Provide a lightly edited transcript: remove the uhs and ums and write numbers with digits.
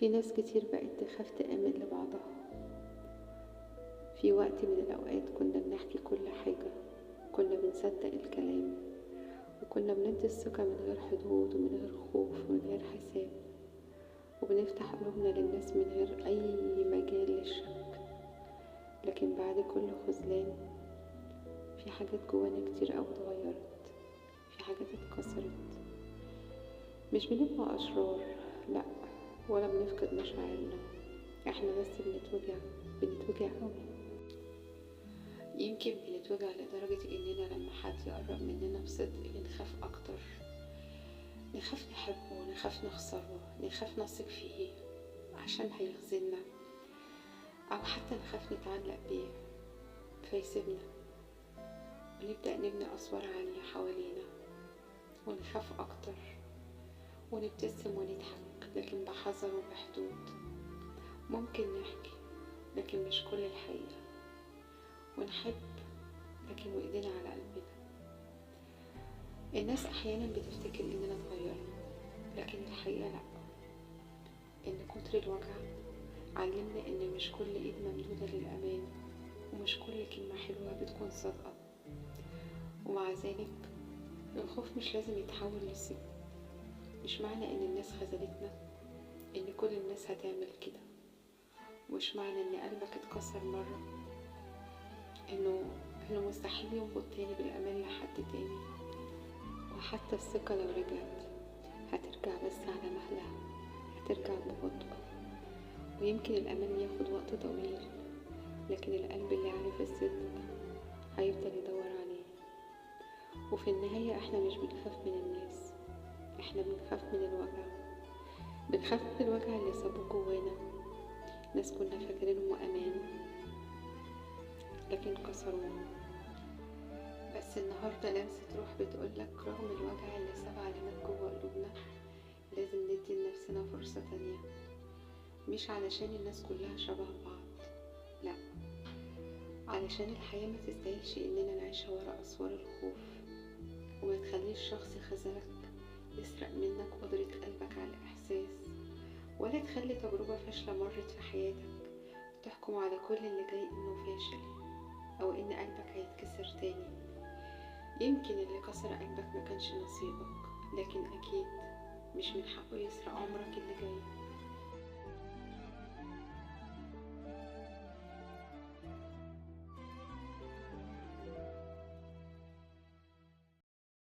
في ناس كتير بقت تخاف تآمن لبعضها. في وقت من الأوقات كنا بنحكي كل حاجة، كنا بنصدق الكلام، وكنا بندي الثقة من غير حدود ومن غير خوف ومن غير حساب، وبنفتح قلوبنا للناس من غير أي مجال للشك. لكن بعد كل خذلان في حاجات جوانا كتير أوي اتغيرت، في حاجات اتكسرت. مش بنبقى أشرار، لأ، ولا بنفقد مشاعرنا، احنا بس بنتوجع، بنتوجع أوي. يمكن بنتوجع لدرجة اننا لما حد يقرب مننا بصدق بنخاف اكتر، نخاف نحبه، نخاف نخسره، نخاف نثق فيه عشان هيخذلنا، او حتى نخاف نتعلق بيه فيسيبنا، ونبدأ نبني أسوار عالية حوالينا ونخاف أكتر، ونبتسم ونضحك لكن بحذر وبحدود. ممكن نحكي لكن مش كل الحقيقة، ونحب لكن وإيدينا على قلبنا. الناس أحيانا بتفتكر إننا اتغيرنا، لكن الحقيقة لأ، إن كتر الوجع علمنا إن مش كل إيد ممدودة للأمان، ومش كل كلمة حلوة بتكون صادقة. ومع ذلك الخوف مش لازم يتحول لسجن. مش معنى إن الناس خذلتنا إن كل الناس هتعمل كده، ومش معنى إن قلبك اتكسر مرة إنه مستحيل ينبض تاني بالأمان لحد تاني. وحتى الثقة لو رجعت هترجع بس على مهلها، هترجع ببطء، ويمكن الأمان ياخد وقت طويل، لكن القلب اللي عارف الصدق هيفضل يدور عليه. وفي النهاية احنا مش بنخاف من الناس، احنا بنخاف من الوجع، بنخاف من الوجع اللي سابوه جوانا. ناس كنا فاكرينهم أمان لكن كسرونا. بس النهاردة لمسة روح بتقولك رغم الوجع اللي ساب علامات جوا قلوبنا لازم ندي لنفسنا فرصة تانية. مش علشان الناس كلها شبه بعض، لا، علشان الحياة ما تستاهلش اننا نعيشها ورا اسوار الخوف. وما تخليش شخص خذلك يسرق منك قدرة قلبك على الإحساس، ولا تخلي تجربة فاشلة مرت في حياتك تحكم على كل اللي جاي انه فاشل، او ان قلبك هيتكسر تاني. يمكن اللي كسر قلبك ما كانش نصيبك، لكن اكيد مش من حقه يسرق عمرك اللي جاي.